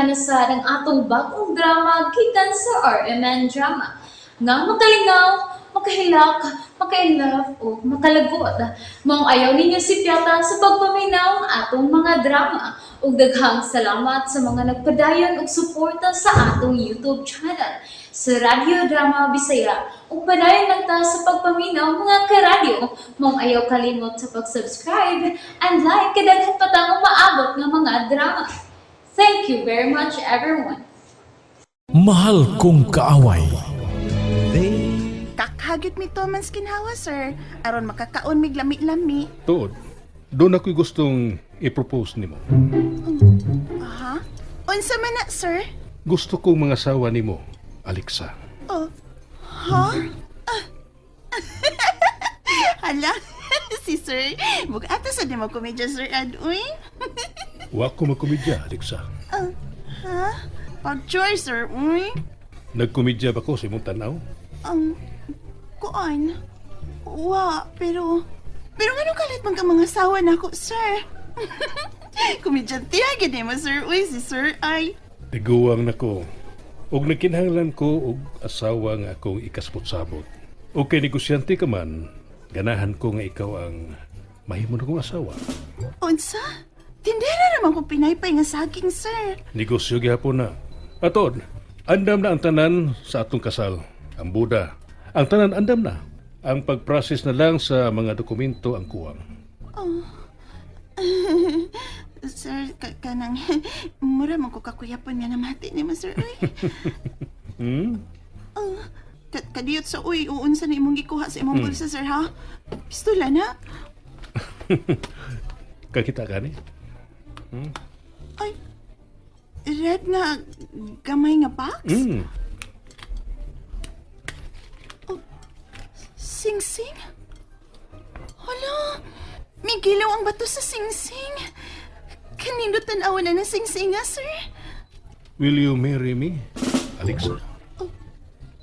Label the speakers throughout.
Speaker 1: na sad ang atong bagong drama gikan sa RMN Drama. Nga makalingaw, makahilak, maka-inlove o makalagot. Maong ayaw ninyo sipyata sa pagpaminaw ang atong mga drama. Ug daghang salamat sa mga nagpadayon og suporta sa atong YouTube channel sa Radyo Drama Bisaya. Ug padayon lang ta sa pagpaminaw, mga karadyo. Maong ayaw kalimot sa pag-subscribe and like kay daghan pa tang umaabot nga mga drama. Thank you very much, everyone.
Speaker 2: Mahal kong kaaway.
Speaker 3: Kakhagit mi to man skinhawa, sir. Aron makakaon mig lami-lami.
Speaker 4: Tuod, doon ako'y gustong i-propose nimo.
Speaker 3: Aha. Unsa man na, sir?
Speaker 4: Gusto kong mga asawa nimo, Alexa.
Speaker 3: Oh. Ha? Ah. Hala, si sir. Bugata sa di mo komedya, Sir Ad, uy.
Speaker 4: Wa ko magkomedya, Alexa.
Speaker 3: Ha? Pag-choy, sir, uy.
Speaker 4: Nagkomedya ba ko sa imong tanaw?
Speaker 3: Ang kuan. Wa, pero pero ngano kalit man ka mga asawa nako, sir? Komedyante gyud mo, sir. Uy, si sir ay.
Speaker 4: Tiguang nako. Og nagkinahanglan ko og asawa nga akong ikasabot-sabot. Og kay negosyante ka man, ganahan ko nga ikaw ang mahimo na kong asawa.
Speaker 3: Unsa? Tindera naman ko pinaypay nga saging, sir.
Speaker 4: Negosyo gihapon na. Atod, andam na ang tanan sa atong kasal. Ang Buda. Ang tanan andam na. Ang pag-process na lang sa mga dokumento ang kuwang.
Speaker 3: Sir, kanang mura man ko kakuyapon nga namati ni mo, sir. Uy. Oh, kadiyot sa uy, uunsa na imong gikuha sa imong bulsa, sir, ha? Pistola na?
Speaker 4: Kakita ka ni?
Speaker 3: Ay, red nga gamay nga box?
Speaker 4: Mm.
Speaker 3: Sing-sing? Hala, may gilaw ang bato sa sing-sing. Kanino tanawa na ng sing-sing nga, sir?
Speaker 4: Will you marry me, Alexa?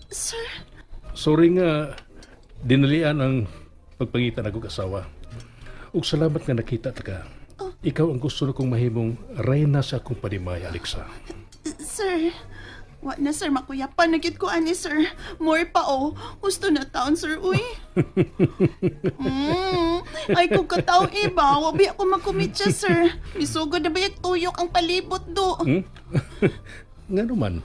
Speaker 3: Sir?
Speaker 4: Sorry nga, dinalian ang pagpangita na kong asawa. Ug salamat nga nakita ta ka. Ikaw ang gusto na kong mahimong reyna sa akong panimay, Alexa.
Speaker 3: Sir, wa na sir, makuyapan na gyud ko ani sir. More pa oh. Gusto na taon sir, uy. Ay kung kataong iba, wa biya ko magkumitsa sir. Misugod na ba tuyok ang palibot do.
Speaker 4: Nga naman,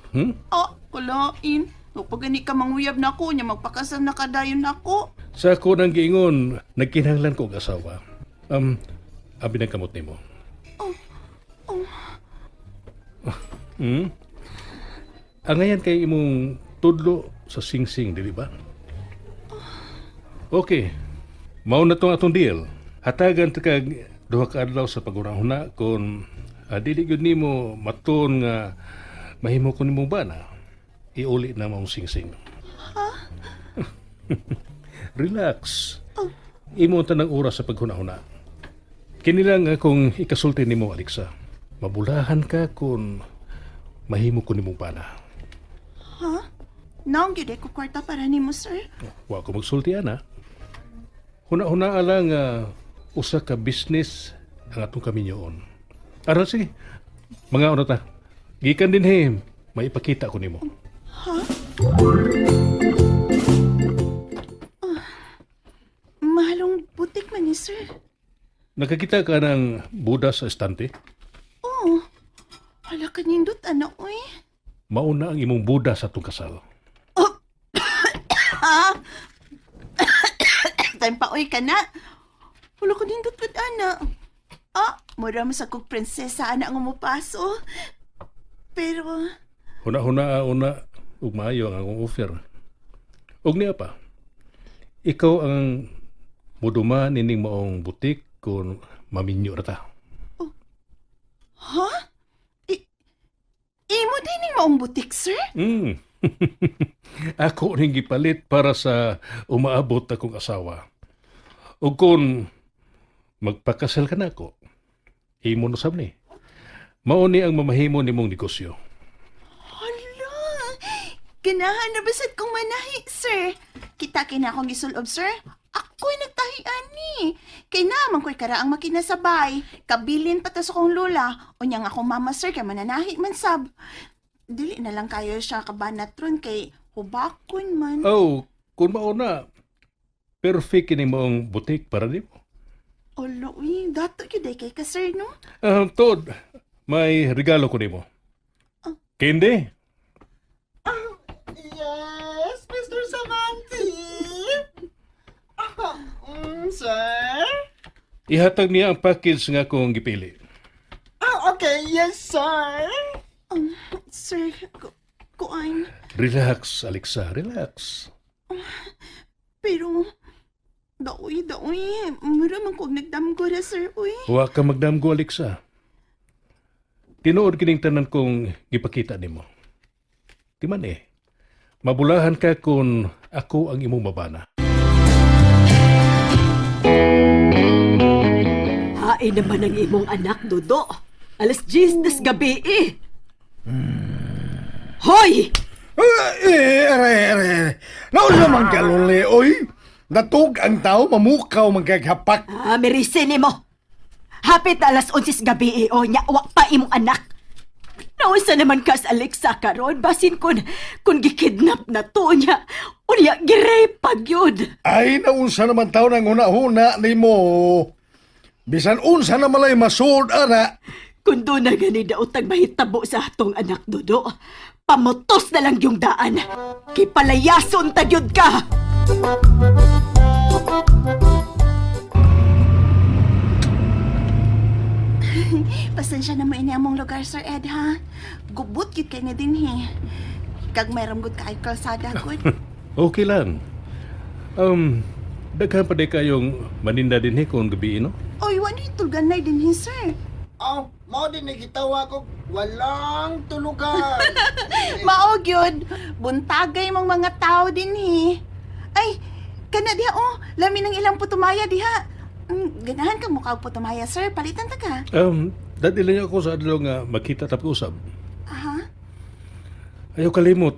Speaker 3: Ah, kulain. No, pag gani ka manguyab na ako, nya magpakasal na kadayon nako.
Speaker 4: Sa ako nang giingon, nagkinahanglan ko og asawa. Abi ng kamot nimo.
Speaker 3: Oh, oh.
Speaker 4: Ang ngayon kay imong tudlo sa singsing, dili ba? Okay. Mao na tong atong deal. Hatagan ta kag duha ka adlaw sa paghunahuna kung dili gyud nimo matuon nga mahimo ko nimong bana. Iuli na maong singsing. Relax. Imo tanang oras sa paghunahuna. Kini lang akong ikasulti nimo, Alexa. Mabulahan ka kung mahimo ko nimong bana.
Speaker 3: Ha? Naong gyud ko kwarta para nimo, sir.
Speaker 4: Wa ko magsulti ana. Huna-huna lang nga usa ka business ang atong kaminyoon. Aron sige. Mga ano ta. Gikan din he, maipakita ko nimo.
Speaker 3: Mahalong butik man ni sir.
Speaker 4: Nakakita ka ng Buddha sa estante?
Speaker 3: Oh. Hala kanindot ana uy.
Speaker 4: Mauna ang imong Buddha sa atong kasal.
Speaker 3: Time pa oy ka na. Wala ko nindot pud ana. Ah, mura mo sa kog prinsesa ana nga mopaso. Pero
Speaker 4: Huna-huna una ug maayo ang akong offer. Ug niya pa. Ikaw ang muduma nining maong butik kung maminyo ra ta.
Speaker 3: Ha? Imo din ning maong butik, sir?
Speaker 4: Ako ning gipalit para sa umaabot akong asawa. Ug kung magpakasal ka nako, imo no sab ni. Mao ni ang mamahimo nimong negosyo.
Speaker 3: Hala! Ganahan na basad kong manahi, sir. Kita kina akong gisulob, sir. Ako'y nagtahian ni. Kay naman ko'y karaang makinasabay. Kabilin pa ta sa kong lula. Unya nga akong mama, sir, kay mananahi man sab. Dili na lang kayo siya kabanat ron kay hubakon man.
Speaker 4: Oh, kung mauna, perfect kini moong butik para nimo.
Speaker 3: Olo, uy, dato yun day kay ka, sir, no?
Speaker 4: Ah, Tod, may regalo ko nimo. Candy?
Speaker 5: Yes, Mr. Samanti. Sir?
Speaker 4: Ihatag niya ang package nga akong gipili.
Speaker 5: Ah, okay, yes, sir.
Speaker 3: Sir, kuan.
Speaker 4: Relax, Alexa, relax.
Speaker 3: Pero, daoy, daoy. Mura man kog nagdamgo ra, sir, uy.
Speaker 4: Wa ka magdamgo, Alexa. Tinuod kining tanan kong gipakita nimo. Di man eh. Mabulahan ka kung ako ang imong mabana.
Speaker 6: Hain naman ang imong anak, Dodo. Alas 10 das gabi eh. Hoy!
Speaker 7: Eh, aray, aray, aray. Naunsa man kaluli, oy. Natug ang tao, mamukaw man kaghapak.
Speaker 6: Ah, merise nimo. Hapit na alas 11 gabi eh, o nya wa pa imong anak. Naunsa naman ka sa Alexa karon basin kun gikidnap na to niya. Unya girape pag yun.
Speaker 7: Ay, naunsa naman tao nang huna-huna ni mo. Bisan unsa na malay masuod, ara.
Speaker 6: Kun doon na gani daotag mahitabo sa atong anak, Dodo. Pamutos na lang yung daan. Kay palayason tagyod ka.
Speaker 3: Pasensya na mo ini among lugar, Sir Ed, ha? Gubot gid kay nga din, he. Kag mayroon gud kay kalsada gud.
Speaker 4: Okay lang. Daghan pa di kayong maninda din he kung gabi, no?
Speaker 3: Oy, wa ni tulganay din, he, sir.
Speaker 5: Oh, mao din nagitawa ko walang tulugan.
Speaker 3: Mao gyud, buntagay mong mga tao din, he. Ay, kana diha oh, lami ng ilang putumaya diha. Ganahan ka mukha og putumaya, sir. Palitan ta ka.
Speaker 4: Dadili niyo ako sa adlaw nga magkita tapos usab.
Speaker 3: Aha.
Speaker 4: Ayaw kalimot.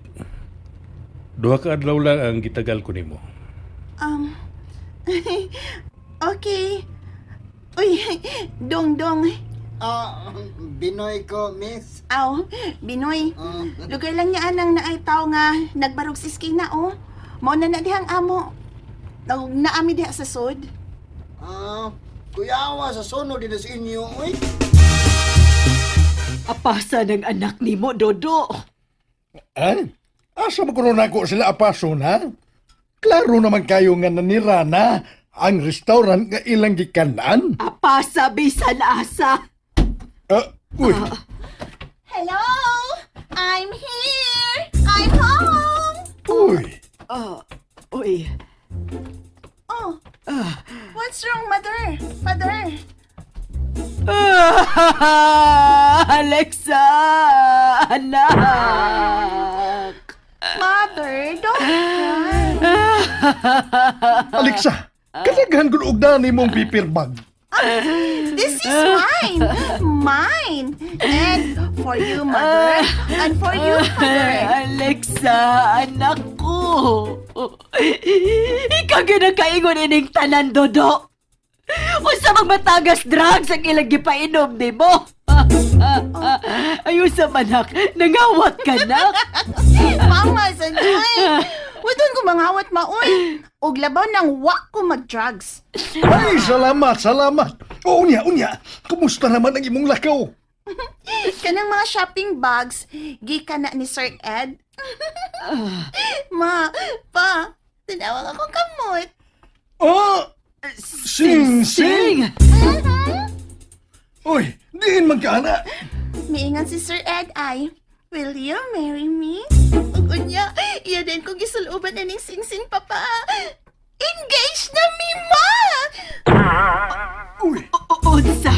Speaker 4: Duha ka adlaw lang ang gitagal ko nimo.
Speaker 3: Okay. Uy, dong dong.
Speaker 5: Ah, Binoy ko, miss.
Speaker 3: Aw, Binoy.
Speaker 5: Ah.
Speaker 3: Lugar lang niya anang naay tao nga nagbarog sa iskina oh. Mao na na dihang amo. Naami diha sa sod.
Speaker 5: Ah, kuyawa sa sono din sa inyo, oy.
Speaker 6: Apasa ng anak nimo, Dodo.
Speaker 7: Ay, asa mo kuno nako sila apason, ha? Klaro naman kayo nga nanira na ang restaurant nga ilang gikanan.
Speaker 6: Apasa bisan asa.
Speaker 7: Ah, uy,
Speaker 3: Hello! I'm here! I'm home!
Speaker 7: uy.
Speaker 6: Uy.
Speaker 3: Oh. What's wrong, mother? Father?
Speaker 6: Ah, Alexa, anak.
Speaker 3: Mother, don't cry.
Speaker 7: Alexa, kadaghan gud og dani mong paper bag.
Speaker 3: This is mine! Mine! And for you, mother. And for you, father.
Speaker 6: Alexa, anak ko. Ikaw ginakaingon ining tanan, Dodo. Unsa mang matagas drugs ang ilang gipainom nimo? Ayun sa manak, nangawat ka na.
Speaker 3: Mama, sa joy! Wadon ko mangawat maoy. Og labaw nang wa ko mag-drugs.
Speaker 7: Ay, salamat, salamat. O, unya, unya. Kumusta naman ang imong lakaw?
Speaker 3: Kanang mga shopping bags, gikan na ni Sir Ed. Ma, pa, tinawag akong kamot.
Speaker 7: Oh, sing, sing. Uy, diin man ka, ana.
Speaker 3: Miingon si Sir Ed ay, "Will you marry me?" Ug unya, iya din ko gisuloban aning sing-sing, papa. Engaged na mi, ma!
Speaker 7: Uy,
Speaker 6: Unsa?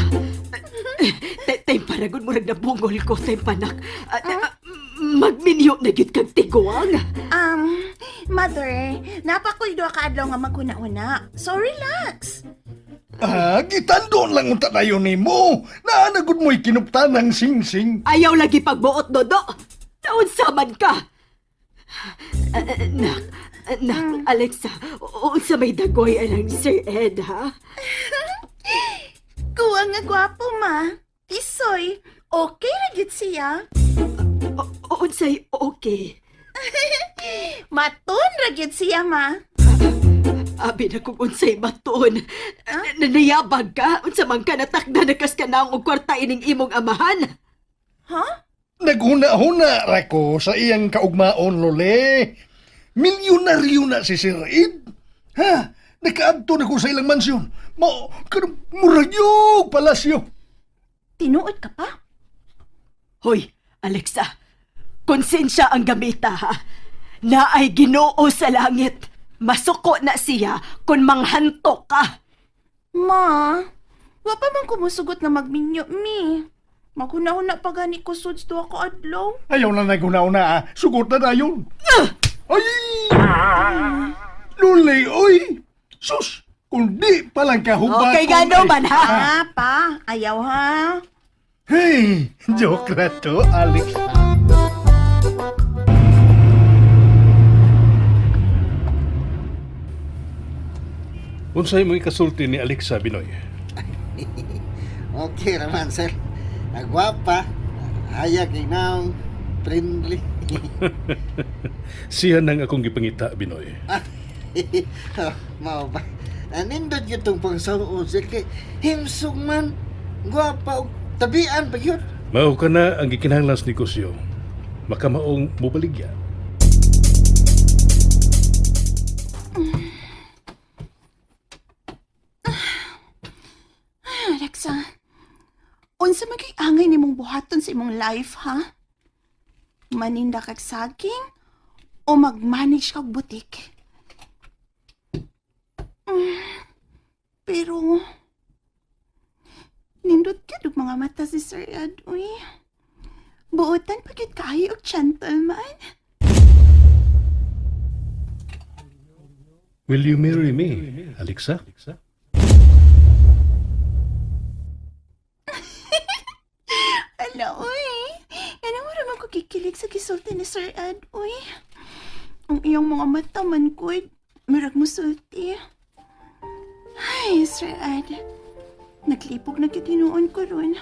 Speaker 6: Tay paragon mo nabungol ko, tay panak. Ah, ah, magminyo na gyud kag tiguang.
Speaker 3: Mother, napakoy duha ka adlaw nga maghuna-una. So relax.
Speaker 7: Ah, gitandon lang unta tayo nimo. Naanagod mo'y kinuptan ng sing-sing.
Speaker 6: Ayaw lagi pagbuot, Dodo. Naunsa man ka. Nak, nak, Alexa, unsa may dagoy anang Sir Ed, ha?
Speaker 3: Kuha nga gwapo, ma. Tisoy, okay ra gyud siya.
Speaker 6: Unsay okay.
Speaker 3: Maton ra gyud siya, ma.
Speaker 6: Abi na kung unsay matuon. Nanayabag ka, unsa man ka natakda nakas ka na og kwarta ining imong amahan.
Speaker 3: Ha?
Speaker 7: Naghuna-huna ra ko sa iyang kaugmaon, Lole. Milyonaryo na si Sir Ed. Ha? Nakaadto na ko sa ilang mansyon. Mo, kanang muragyog palasyo.
Speaker 3: Tinuod ka pa?
Speaker 6: Hoy, Alexa, konsensya ang gamita ha. Naay Ginoo sa langit. Masuko na siya kung manghanto ka.
Speaker 3: Ma, wa pa man kumusugot nga magminyo mi. Maghuna-huna pa gani ko suds duha ka adlaw.
Speaker 7: Ayaw na naghuna-huna, ah. Sugot na dayon. Ay! Lule, oy! Sus! Kung di palang kahubat.
Speaker 6: Okay, gano man ha?
Speaker 3: Ah, pa, ayaw ha.
Speaker 7: Hey! Joke na to, Alex.
Speaker 4: Unsay mo ikasulti ni Alexa Binoy?
Speaker 5: Okay raman, sir. Nagwapa. Hayag inaw. Friendly.
Speaker 4: Siya nang akong gipangita, Binoy.
Speaker 5: Oh, mao ba? Anindot yun itong pangsaon, sir. Kay himsog man. Gwapa. Og tabian pa yun.
Speaker 4: Mao ka na ang gikinahanglan sa negosyo. Makamaong mubaligya.
Speaker 3: Alexa, unsa man kay angay nimong buhaton sa imong life, ha? Maninda kag saging o mag-manage kag butik? Pero nindot gyud og mga mata si Sir Ed, uy. Buotan pa gyud kaayo og gentleman.
Speaker 4: Will you marry me, Alexa?
Speaker 3: Ala, uy. Yan ang wala man ko kikilig sa gisulti ni Sir Ed, uy. Ang iyang mga mata man, good. Murag mo sulti. Ay, Sir Ed. Naglipog na kitinuon ko ron.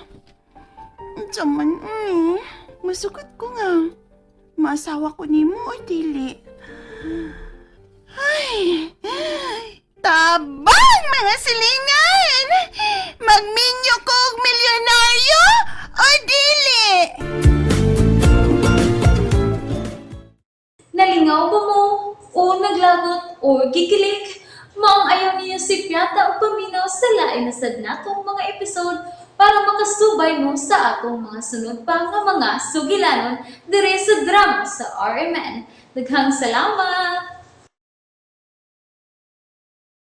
Speaker 3: Unsa man, uy. Masukot ko nga. Maasawa ko nimo o dili. Ay, tabang mga silingan! Magminyo ko og milyonaryo o dili?
Speaker 1: Nalingaw ba mo? O naglagot o gikilig? Maong ayaw niyo si Piata o paminaw sa lain na sad natong mga episode para makasubay mo sa atong mga sunod pa nga mga sugilanon dire sa drama sa RMN. Daghang salamat!